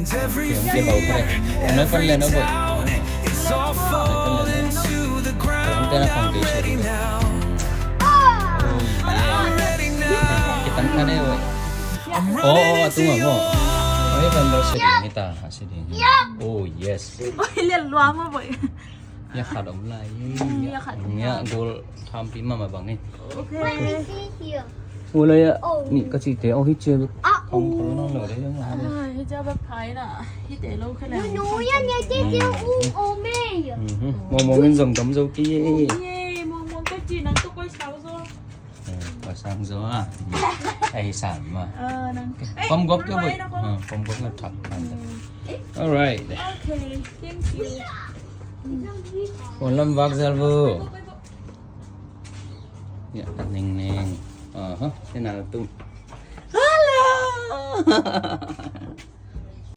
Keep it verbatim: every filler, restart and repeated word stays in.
Kibau kha le. Noi pan le no boy. Noi pan le no. Alam tena foundation. Kitan kha le boy. Oh, oh, atu ma mo. Oh, hi kan lo sidi hita, sidi. Oh, yes. Boy, le lua ma boy. Ya khat om lai. Ya khat om lai. Ya gol thampi mama bang ni. Okay. Wala ya. Ni ka ci te, oh, hi cia. Kong kong nong lo de, yong ha de. Ah, hi cia ba phai na. Hi te lo kha le. Nu, nu, ya ni te te u o me ya. Mong mong in zong dam zo ki ye. Ye, mong mong ka ci nang tu koi sau zo. Koi sang zo a. Ai sam ma. Pom gop ke boy. Pom gop na thak. Alright. Okay, thank you. Phone lam vak zel vo. Ya, ning ning. Aha, ina tum. Hello.